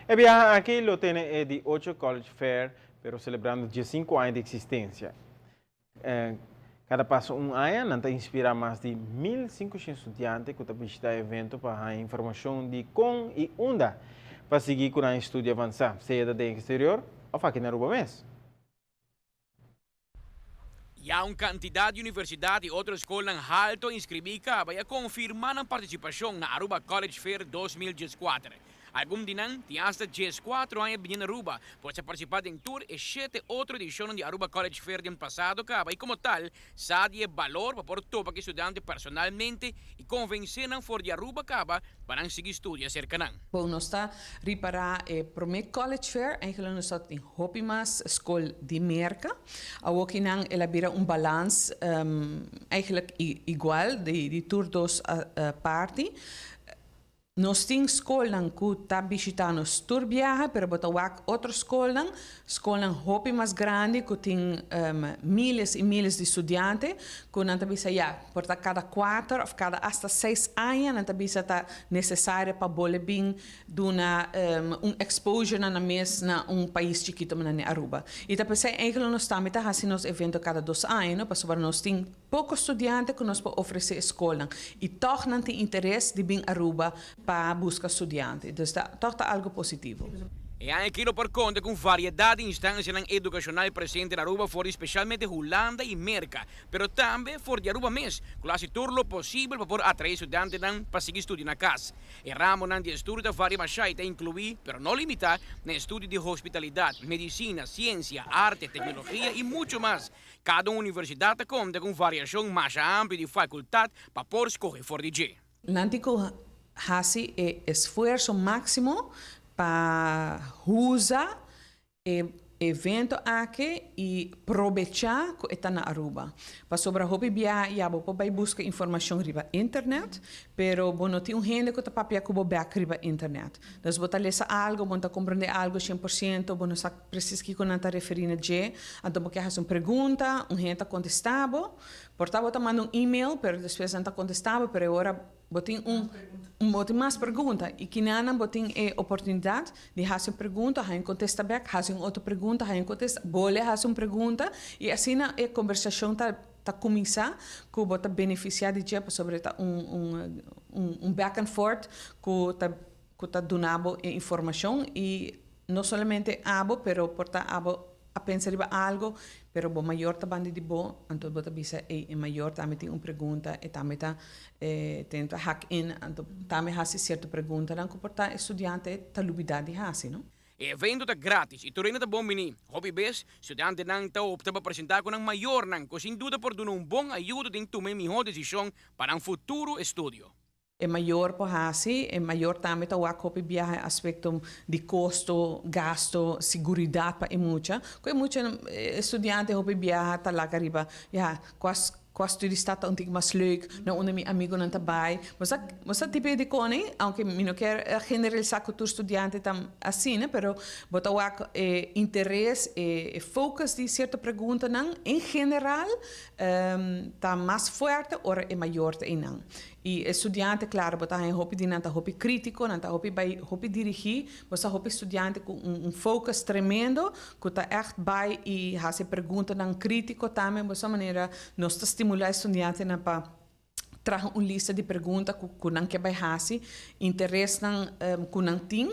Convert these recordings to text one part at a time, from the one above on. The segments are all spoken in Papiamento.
E biaha aki lo tene e di ocho College Fair, pero celebrando 15 aña di existencia. Cada paso un aña, nan ta inspira mas di 1500 studiante cu ta bishita e evento pa haya informacion di con y unda pa sigui cu nan estudio avansa, sea den exterior of aki na Aruba mes. Ya un cantidad di universidad y otro scol halto inscribi caba y a confirma nan participacion na Aruba College Fair 2014. Algun di nan tin hasta 14 aña bin na Aruba, pues a participa den tur e 7 otro edicion di Aruba College Fair den pasado caba y como tal, sa di e balor pa por topa cu studiante personalmente y convence nan for di Aruba caba pa nan sigui studia cerca nan. Bon, nos ta ripara e prome College Fair, eigenlijk nos tin hopi mas scol di Merca. Awokinan el a bira un balans eigenlijk igual di tur dos parti. Nos tin scolnan cu ta bishita nos tur biaha, pero bo ta wak otro scolnan, scolnan hopi mas grandi cu tin miles y miles di studiante, cu nan ta bisa ya, por ta cada 4 of cada hasta 6 aña nan ta bisa ta necesario pa bolbe bin duna un exposure na mes na un pais chikito manera Aruba. Y ta pesey eigenlijk nos tambe ta haci nos evento cada 2 aña, no? Pasobra nos tin poco studiante cu nos por ofrece scol y toch nan tin interes di bin Aruba pa busca studiante. Dus toch ta algo positivo. E aki por conta cu variedad di instancia educacional presente na Aruba, for especialmente Hulanda y Merca, pero tambe for di Aruba mes, cu ta haci tur lo posibel pa por atrae studiante pa sigui studia na cas. E ramo di estudio ta varia ta inclui, pero no limita, na estudio di hospitalidad, medicina, ciencia, arte, tecnologia y mucho mas. Cada universidad ta conta cu variacion mas amplio di facultad pa por scoge for di dje. Nan tin cu haci e esfuerso maximo pa usa e evento aki y aprovecha cu ta na Aruba. Pasobra hopi bia ya bo por bay busca informacion riba internet, pero bo no tin un hende cu ta papia cu bo bek riba internet. Dus bo ta lesa algo, bo ta comprende algo 100%, bo no sa precies kico nan ta referi na dje, anto bo kier haci un pregunta, un hende ta contesta bo, por ta bo ta manda un email, pero despues nan ta contesta bo, pero ora bo tin mas pregunta y kinan bo tin e oportunidad di haci un pregunta, hay contesta back, haci un otro pregunta, hay contesta, bolbe haci un pregunta y asina e conversacion ta cuminsa cu bo ta beneficia di dje sobre ta un back and forth cu ta duna bo informacion y no solamente abo, pero por ta abo a pensa riba algo, pero bo mayor ta banda di bo, anto bo ta bisa e mayor tambe tin un pregunta y tambe ta tenta haak in, anto tambe haci cierto pregunta nan cu por ta studiante ta lubida di haci, no? E evento ta gratis y tur hende ta bon bini. Hopi bes, studiante nan ta opta pa presenta cu nan mayor nan, cu sin duda por duna un bon ayudo den tuma e miho decision pa nan futuro estudio. E mayor por haci, e mayor tambe ta wak hopi biaha aspecto di costo, gasto, seguridad pa e mucha. Cu e mucha studiante hopi biaha ta laga riba, ja, cua studie ta un tiki mas leuk, na unda mi amigo nan ta bay. Bo sa tipo di cos, aunke mi no kier generalisa cu tur studiante ta asina, pero bo ta wak interes e focus di cierto pregunta nan, en general, ta mas fuerte ora e mayor ta einan. E studiante, claro, bo ta hopi di nan ta hopi critico, nan ta hopi bay hopi dirigi, bo sa hopi studiante cu un focus tremendo, cu ta echt bay y haci pregunta nan critico tambe, bo sa manera nos ta stimula studiante nan pa traha un lista di pregunta cu nan kier bay haci, interes nan cu nan tin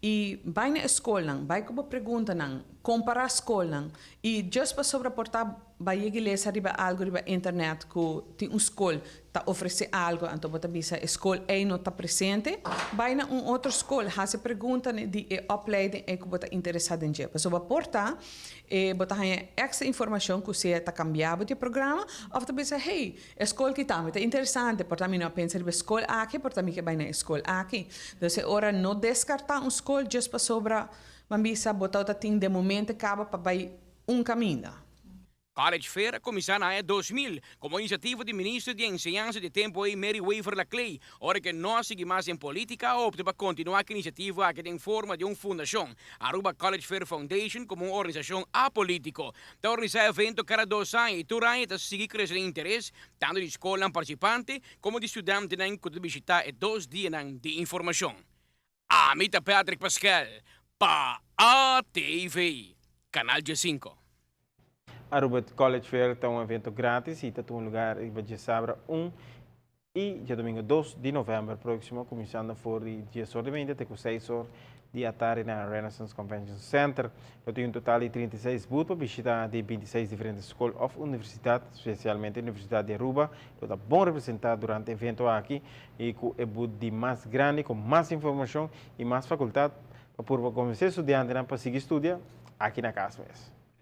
y bay na scol nan, bay cu bo pregunta nan, compara scol nan y just pasobra por ta bay lesa riba algo riba internet cu tin un scol ta ofrece algo, anto bo ta bisa e scol ey no ta presente, bay na un otro scol, haci pregunta di e opleiding ey cu bo ta interesa den dje. Pasobra por ta, bo ta haya extra informacion cu sea ta cambia bo di programa, of ta bisa, "Hey, e scol aki tambe ta interesante, por ta mi no a pensa riba scol aki, por ta mi kier bay na scol aki." Dus ora no descarta un scol just pasobra ban bisa bo ta tin de momento caba pa bay un caminda. College Fair a cuminsa na aña 2000 como iniciativa di Minister di Enseñansa di tempo ey Mary Wever Laclay. Ora cu no a sigui mas den politica, a opta pa continua cu e iniciativa aki den forma di un fundacion, Aruba College Fair Foundation, como un organisacion apolitico. Ta organisa evento cada 2 aña y tur aña ta sigui crece interes, tanto di scol participante como di studiante cu ta bishita e 2 dia di informacion. Ami ta Patrick Pascal pa ATV, Canal 5. Aruba College Fair ta un evento gratis y ta tuma lugar riba diasabra 1 y diadomingo 2 di november proximo, cuminsando for di 10 or di mainta te cu 6 or di atardi na Renaissance Convention Center. Lo tin un total di 36 booth pa bishita di 26 diferente scol of universidad, especialmente Universidad di Aruba, lo ta bon representa durante e evento aki y cu e booth di mas grandi cu mas informacion y mas facultad pa por convence studiantenan pa sigui studia aki na cas mes.